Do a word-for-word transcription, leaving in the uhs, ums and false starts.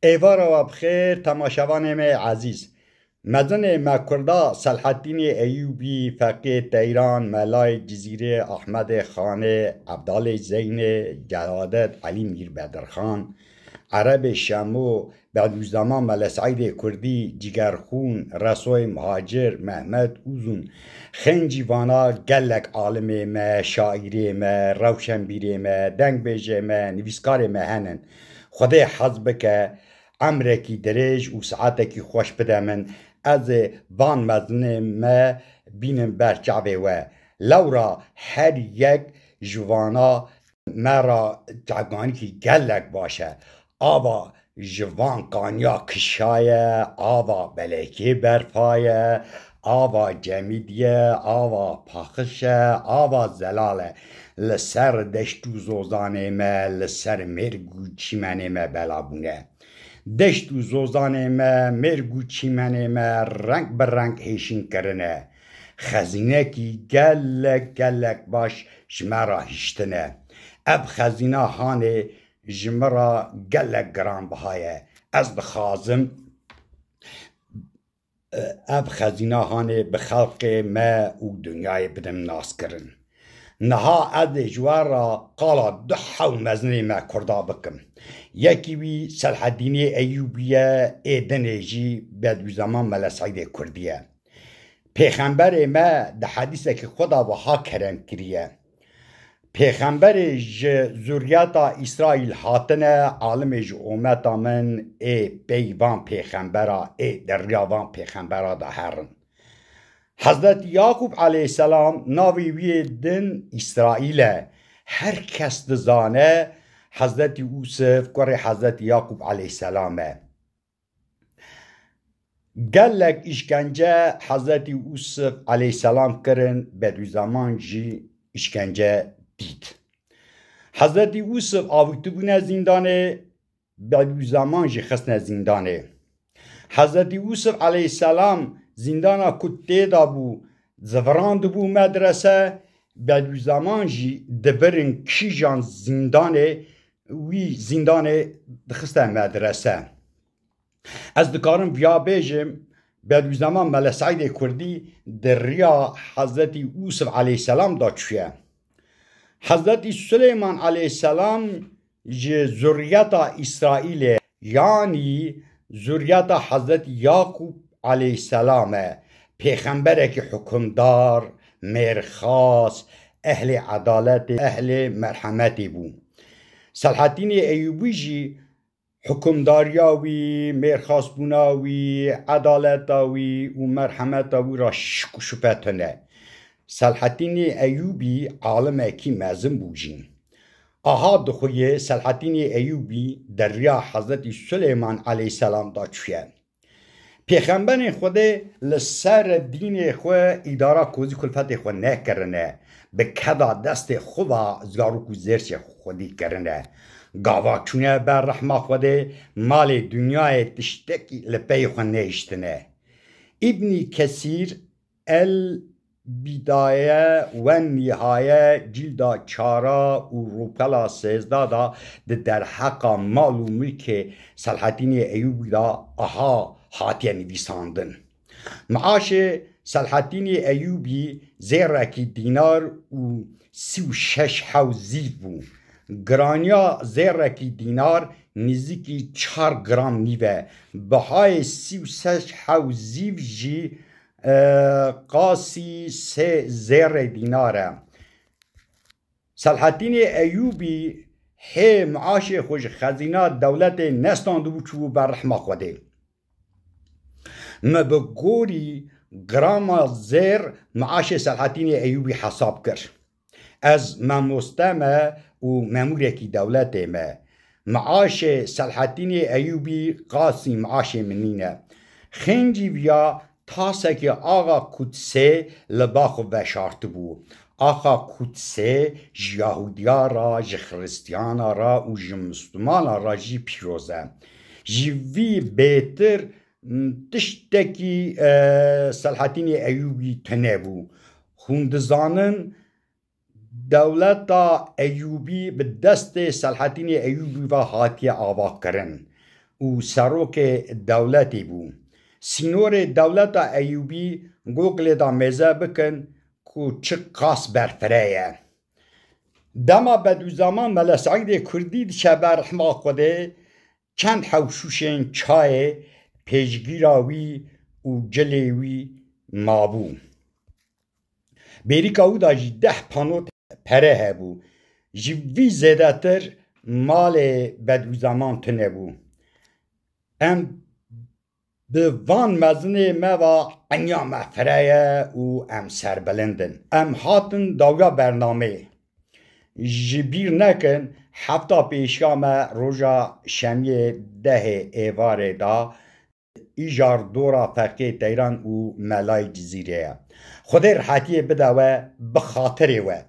Êvara we bi xêr, temaşevanê me ezîz. Mezinê me Kurda Selhetînê Eyûbî, Feqiyê Teyran, Melayê Cizîrê, Ahmedê Xanê, Evdalê Zeynê, Celadet, Elî Mîr Bedirxan, Erebê Şemo, Bedûzeman, Mele Seîdê Kurdî, Cigerxûn, Resoyê Muhacir, Mehmet Uzun, Xêncî vana gelek alimê me, şaîrê me, rewşenbîrê me, dengbêjê me, nivîskarê me henin. Xwedê hez bike, emrekî dirêj û saetekî xweş bide min, ez ê van mezinê me bînim ber çavê we. Lewra her yek ji vana me ra çavkanîkî gelek baş e. Ava ji van kaniya kişa ye, ava belekê berfa ye, ava cemîd ye, ava paqij e, ava zelal e. Li ser deşt û zozanê me, li ser mêrg û çîmenê me bela bûne. Deşt û zozanê me, mêrg û çîmenê me reng bi reng hêşîn kirine. Xezînekî gelek gelek baş ji me re hiştine. Ev xezîna hanê ji min re gelek giranbiha ye. Ez dixwazim, e, ev xezîna hanê bi xelkê me û dinyayê bidim naskirin. Niha ez ê ji we re qala du hew mezinê me Kurda bikim. Yekî wî Selhedînê Eyûbî ye, ê dinê jî Bedûzeman Mele Seîdê Kurdî ye. Pêxemberê me di hedîsekî xwe de wiha kerem kiriye. Pêxemberê ji zuriyeta Îsraîl hatine, alimê ji ometa min ê pey van pêxembera, ê di riya van pêxembera de herin. Hezretî Yaqûb aleyhîsselam navê wî yê din Îsraîl e. Her kes dizane Hezretî Ûsif kurê Hezretî Yaqûb aleyhîsselam e. Gelek îşkence Hezretî Ûsif aleyhîsselam kirin, Bedûzeman jî îşkence dît. Hezretî Ûsif avîtibûne zîndanê, Bedûzeman jî xistine zîndanê. Hezretî Ûsif aleyhîsselam zîndana ku tê de bû, zivirandibû medrese, Bedûzeman jî dibirin kîjan zîndanê, wî zîndanê dixiste medrese. Ez dikarim viya bêjim, Bedûzeman Mele Seîdê Kurdî di riya Hezretî Ûsif aleyhîsselam de çûye. Hezretî Suleyman aleyhîsselam ji zuriyeta Îsraîlê, yanî zuriyeta Hezretî Yaqûb aleyhîsselam e. Pêxemberekî hukimdar, mêrxas, ehlê edaletê, ehlê merhemetê bû. Selhedînê Eyûbî jî hukimdariya wî, mêrxasbûna wî, edaleta wî û merhemeta wî ra şik û şupe tune. Selhedînê Eyûbî alimekî mezin bû jî. Aha dixuye Selhedînê Eyûbî di riya Hezretî Suleyman aleyhîsselam de çûye. Pêxemberên Xwedê li ser dînê xwe îdara kozî kulfetê xwe nekirine, bi keda destê xwe ve zarok û zêrçê xwedî kirine. Gava çûne ber rehma Xwedê, malê dinyayê tiştekî li pey xwe nehiştine. Îbnî Kesîr El Bîdaye we Nîhaye cîlda çara û rûpela sêzda de di derheqa mal û milkê Selhedînê Eyûbî de aha hatiye nivîsandin. Miaşê Selhedînê Eyûbî zêrekî dînar û sî û şeş hew zîv bû. Giraniya zêrekî dînar nêzîkî çar gram nîv e. Bihayê sî û şeş hew zîv jî e, qasî sê zêrê dînar e. Selhedînê Eyûbî hê miaşê xwe ji xezîna dewletê nestandibû, çûbû ber rehma Xwedê. Me bi gorî grama zêr miaşê Selhedînê Eyûbî hesab kir. Ez mamoste me û memûrekî dewletê me. Miaşê Selhedînê Eyûbî qasî miaşê min nîne. Xêncî viya tasekê axa Kudsê li ba xwe veşartibû. Axa Kudsê ji Yahûdiya re, ji Xiristiyana re û ji Misilmana re jî pîroz e. Ji vî bêtir, m, tiştekî, e, Selhedînê Eyûbî tune bû. Hûn dizanin, dewleta Eyûbî bi destê Selhedînê Eyûbî ve hatiye avakirin. û serokê dewletê bû. Sînorê dewleta Eyûbî Google da mêze bikin ku çi qas berfireh ye. Dema Bedûzaman Mele Seîdê Kurdî diçe ber rehma Xwedê, çend hewşûşên çayê pêşgîra wî û cilê wî mabû. Bêrîka wî de jî deh pano pere hebû. Ji vî zêdetir malê Bedûzaman tune bû. Em bi van mezinê me va enya me fireh ye û em serbilind in. Em hatin dawiya bernameyê. Ji bîr nekin, hefta pêşiya me roja şemiyê dehê êvarê da îjar dora Feqiyê Teyran û Melayê Cizîrê ye. Xwedê rihetiyê bide we, bi xatirê we.